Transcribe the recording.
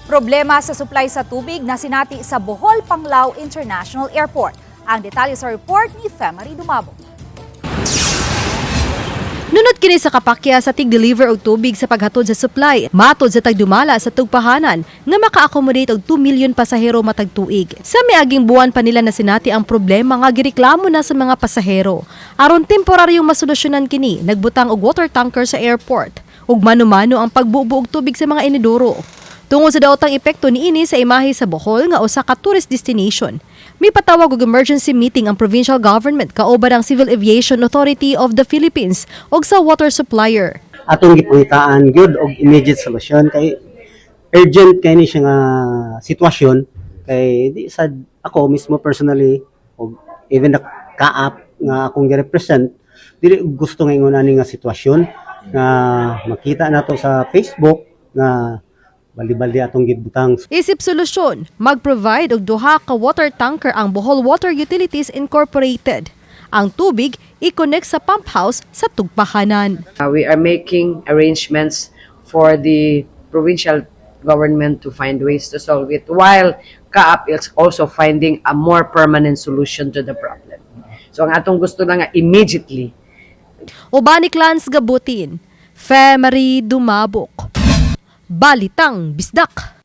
Problema sa supply sa tubig na sinati sa Bohol Panglao International Airport. Ang detalye sa report ni Femary Dumabo. Nunot kini sa kapakya sa tig-deliver og tubig sa paghatod sa supply, matod sa tagdumala sa tugpahanan nga maka-accommodate og 2 million pasahero matag tuig. Sa miaging buwan pa nila nasinati ang problema nga gireklamo na sa mga pasahero. Aron temporaryong masolusyonan kini, nagbutang og water tanker sa airport ug mano-mano ang pagbubo og tubig sa mga inidoro. Tungod sa daotang epekto niini sa imahe sa Bohol nga usa ka tourist destination, mipatawag og emergency meeting ang provincial government kauban ang Civil Aviation Authority of the Philippines ug sa water supplier. Atong gipangitaan gyud og immediate solution kay urgent kay ni siya nga sitwasyon, kay di sad ako mismo personally og even the CAAP nga akong gi-represent, dili gusto nga ingon ani nga sitwasyon nga makita nato sa Facebook nga baldi-baldi atong gibutang. Isip solusyon, mag-provide og duha ka water tanker ang Bohol Water Utilities Incorporated. Ang tubig i-connect sa pump house sa tugpahanan. We are making arrangements for the provincial government to find ways to solve it while CAAP is also finding a more permanent solution to the problem. So ang atong gusto na nga immediately. Uban ni Clans Gabutin, Femary Dumabok. Balitang Bisdak.